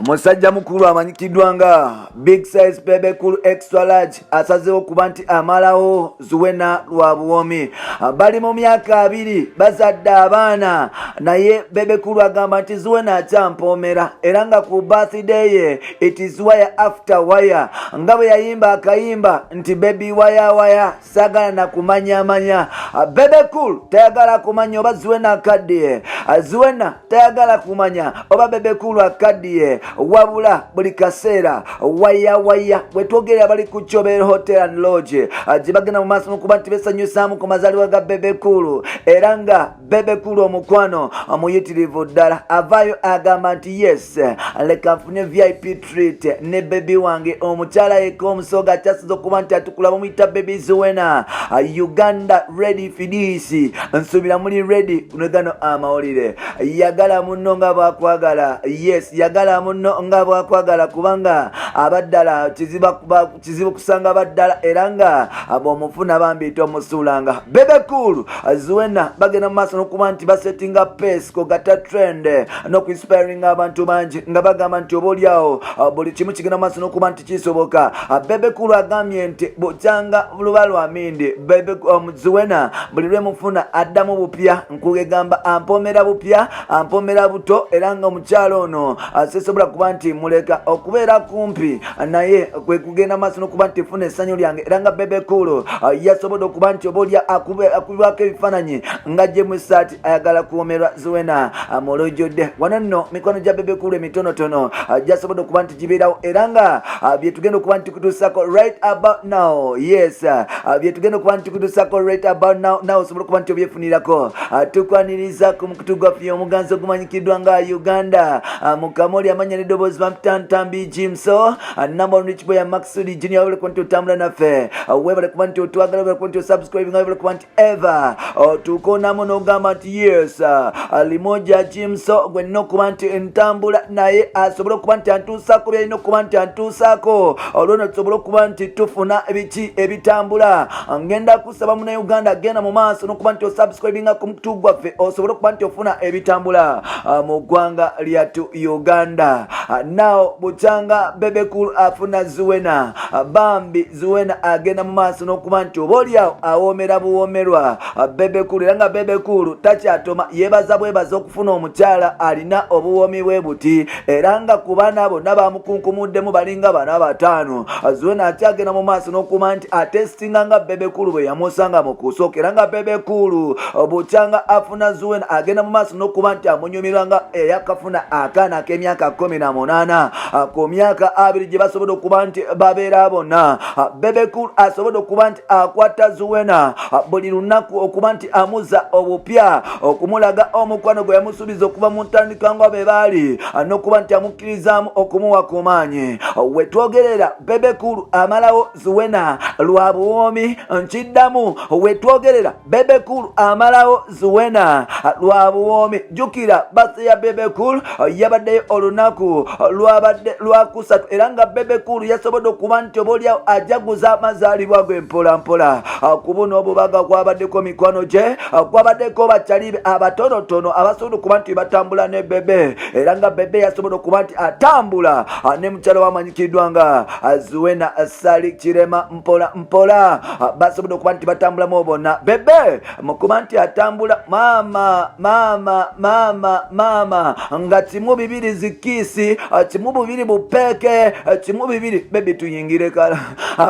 Musajja mukulu amanyikiddwa nga Big Size Bebe Cool Extra Large asazeewo okuba nti amalawo Zuwena lwa buwoomi. Bali mu myaka 20, bazadde abaana, naye Bebe Cool agamba nti Zuwena akyampoomera era nga ku birthday ye it is wire after wire, nga bwe yayimba akayimba nti "Baby waya waya, sagala na kumanyamanya." Bebe Cool tayagala kumanya oba Zuwena akaddiye, Zuwena tayagala kumanya oba Bebe Cool akaddiye, wabula buli kaseera waya waya. Bwetwogerera bali ku Chobel Hotel and Lodge gye bagenda mu maaso nokuba nti besanyusaamu ku mazaalibwa ga Bebe Cool, era nga Bebe Cool omukwano muyitirivu ddala. Avaayo agamba nti, "Yes, leka nfune VIP treat ne baby wange." Omukyala yekka omusoga akyasinza okuba nti atukula bamuyita Baby Zuwena. Uganda ready for this? Nsuubira muli ready negano amawulire. Yagala munno nga bwakwagala. Yes, yagala munno nga bwakwagala, kubanga abaddala kizibu kusanga baddala, era nga bw'omufuna bambi tomusuulanga. Bebe Cool, Zuwena bagenda mu maaso n'okuba nti basettinga pace kogata trend n'okuinspiringa abantu bangi, nga bagamba nti oba oliawo buli kimu kigenda mu maaso n'okuba nti kisoboka. Bebe Cool agambye nti bukyanga luba lwa mindi, Bebe Zuwena buli lwemufuna addamu bupya. Nkugegamba ampomera bupya, ampomera buto, era nga omukyalo ono sisobola kuba nti muleka okubeera kumpi naye, kwe kugenda maaso n'okuba nti funa essanyu lyange. Era nga Bebe Cool yasobodde okuba nti oba oli akubibwako ebifaananyi nga gye mu saati ayagala kuwomerwa Zuwena mulujjudde. Wano nno mikono gya Bebe Cool emitonotono gyasobodde okuba nti gibeerawo, era nga byetugenda okuba nti kutuusako right about now. Yes, byetugenda okuba nti kutuusako right about now. Now osobola okuba nti obyefunirako. Tukwaniriza ku mukutu gwaffe omuganzi ogumanyikiddwa nga Uganda mukamoli amanya n'eddoboozi bampita Ntambi Jimso, number one rich boy ya Maxudi Junior. Webale kuba nti otambula naffe, webale kuba nti otwagala, webale kuba nti osubscribe, webale kuba nti ever otukonamu n'ogamba nti yes, limoja Jimso gwe nina okuba nti ntambula naye asobole okuba nti antuusaako byalina okuba nti antuusaako, olwono tusobole okuba nti tufuna biki ebitambula. Ngenda kusaba Munauganda, genda mu maaso n'okuba nti osubscribinga ku mukutu gwaffe osobole okuba nti ofuna ebitambula mu ggwanga lyattu Uganda. Now bukyanga Bebe Cool afuna Zuwena, bambi Zuwena agenda mu maaso n'okuba nti oba oliawo awoomera buwoomerwa Bebe Cool, era nga Bebe Cool takyatoma, yeebaza bwebaza okufuna omukyala alina obuwoomi bwe buti, era nga ku baana bonna bamukunkumuddemu balinga bana bataano, Zuwena akyagenda mu maaso n'okuba nti atestinga nga Bebe Cool bwe yamusanga mu kusooka. Era nga Bebe Cool bukyanga afuna Zuwena agenda mu maaso n'okuba nti amunyumirwa nga eyakafuna akaana ak'emyaka 18 ku myaka 20 gye basobodde okuba nti babeera bonna. Bebe Cool asobodde okuba nti akwata Zuwena buli lunaku okuba nti amuza obupya, okumulaga omukwano gwe yamusuubiza okuva mu ntandikwa nga be baali, n'okuba nti amukkirizaamu okumuwa ku maanyi. Wetwogerera Bebe Cool amalawo Zuwena lwa buwoomi. Nkiddamu, wetwogerera Bebe Cool amalawo Zuwena lwa buwoomi. Jjukira birthday ya Bebe Cool yabaddeyo olunaku lwabadde lwakusatu, era nga Bebe Cool yasobodde okuba nti oba oliawo ajaguza amazaalibwa gwe mpolampola. Ku buno obubaga kwabaddeko mikwano gye, kwabaddeko bakyalibe abatonotono abasobodde okuba nti batambula ne Bebe, era nga Bebe yasobodde okuba nti atambula ne mukyalo wamanyikiddwa nga Zuwena Sali Kirema mpola mpola. Basobodde okuba nti batambulamu bonna. Bebe mukuba nti atambula, maama maama maama maama, nga kimu bibiri zikiss, kimu bubiri bupeeke, kimu bibiri baby tuyingire kala,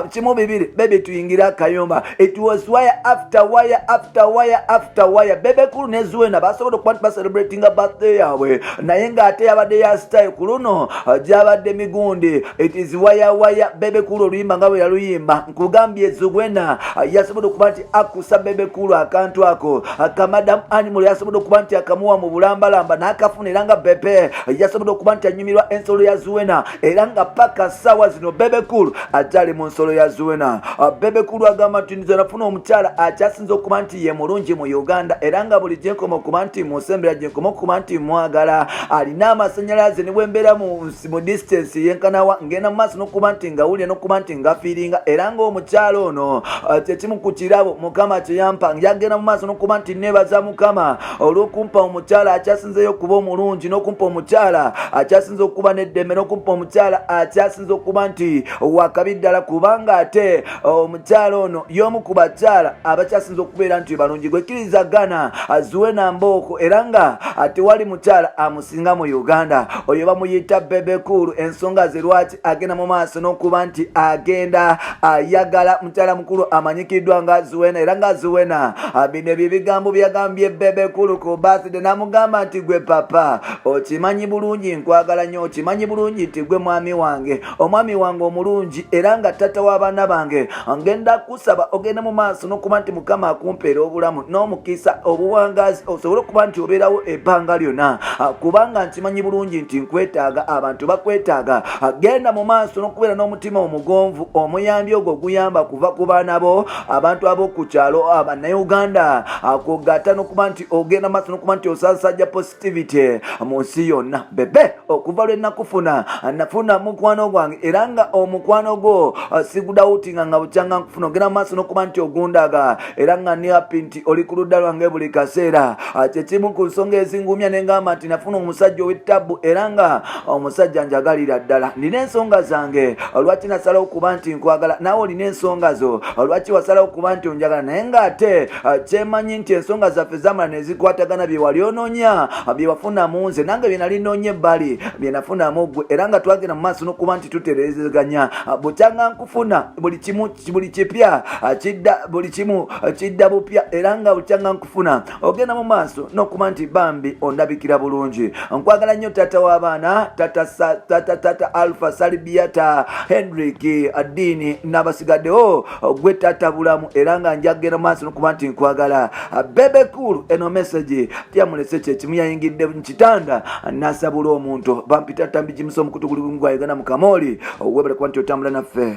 kimu bibiri baby tuyingire akayumba. It was wire after wire after wire after wire. Bebe Cool ne Zuwena basobodde okuba nti bacelebratinga birthday yaabwe, naye ng'ate yabadde ya style. Ku luno gyabadde migundi, it is wire wire. Bebe Cool oluyimba nga bwe yaluyimba, nkugambye Zuwena yasobodde okuba nti akusa Bebe Cool akantu ako kamadam animal, yasobodde okuba nti akamuwa mu bulambalamba n'akafuna, era nga Bebe yasobodde okuba nti anyumirwa ensolo ya Zuwena, era nga paka ssaawa zino Bebe Cool akyali mu nsolo ya Zuwena. Bebe Cool agamba nti nze nafuna omukyala akyasinza okuba nti ye mulungi mu Uganda, era nga buli gyenkoma okuba nti musembera, gyenkoma okuba nti mwagala, alina amasanyalaze ne bwembeera mu distance yenkanawa, ngenda mu maaso n'okuba nti ngawulira n'okuba nti ngafeelinga, era ng'omukyala ono kyekimu ku kirabo Mukama kyeyampa. Yagenda mu maaso n'okuba nti nebaza Mukama olw'okumpa omukyala akyasinzeyo okuba omulungi n'okumpa omukyala akyasinze Akyasinza okuba n'eddembe n'okumpa omukyala akyasinza okuba nti wakabi ddala, kubanga ate omukyala ono y'omu ku bakyala abakyasinza okubeera nti balungi. Gwekkiriza gana Zuena Mbooko, era nga tewali mukyala amusinga mu Uganda. Oyo bamuyita Bebe Cool. Ensonga ze lwaki agenda mu maaso n'okuba nti agenda ayagala mukyala mukulu amanyikiddwa nga Zuena, era nga Zuena bino ebyo ebigambo byagambye Bebe Cool ku birthday, n'amugamba nti gwe papa okimanyi bulungi nkwagala nnyo, okimanyi bulungi nti gwe mwami wange, omwami wange omulungi, era nga tata w'abaana bange. Ngenda kusaba ogende mu maaso n'okuba nti Mukama akumpeera obulamu n'omukisa, obuwangaazi, osobole okuba nti obeerawo ebbanga lyonna, kubanga nkimanyi bulungi nti nkwetaaga, abantu bakwetaaga. Genda mu maaso n'okubeera n'omutima omugonvu, omuyambi ogwo oguyamba kuva ku baana bo, abantu ab'oku kyalo, Abannayuganda, kugatta n'okuba nti ogenda maaso n'okuba nti osansajja positivity mu nsi yonna. Bebe, okuva lwe nakufuna, nafuna mukwano gwange, era nga omukwano gwo sigudawutinga nga bukyanga nkufuna. Ogenda maaso n'okuba nti ogundaga, era nga ndi happy nti oli ku ludda lwange buli kaseera. Kyekimu ku nsonga ezingumya ne ngamba nti nafuna omusajja ow'ettabbu, era nga omusajja njagalira ddala. Nina ensonga zange lwaki nasalawo okuba nti nkwagala, naawe olina ensonga zo lwaki wasalawo okuba nti onjagala, naye ng'ate kyemanyi nti ensonga zaffe zamala nezikwatagana. Bye wali onoonya bye wafuna mu nze, nange bye nali noonya ebbali bye nafunamu ggwe, era nga twagenda mu maaso n'okuba nti tutereezeganya. Bukyanga nkufuna, buli kimu buli kipya kidda, buli kimu kidda bupya, era nga bukyanga nkufuna ogenda mu maaso n'okuba nti bambi ondabikira bulungi. Nkwagala nnyo, taata w'abaana, tata, tata, tata Alpha, Salibiata, Henrik, Adini n'abasigaddewo. Gwe taata bulamu, era nga njagenda maaso nokuba nti nkwagala. Bebe Cool eno message tiyamulese, kyekimu yayingidde mu kitanda nasabula omuntu. Bampita Tambi Jimusa, omukutu guli gwa Uganda mu Kamoli. Webale kuba nti otambula naffe.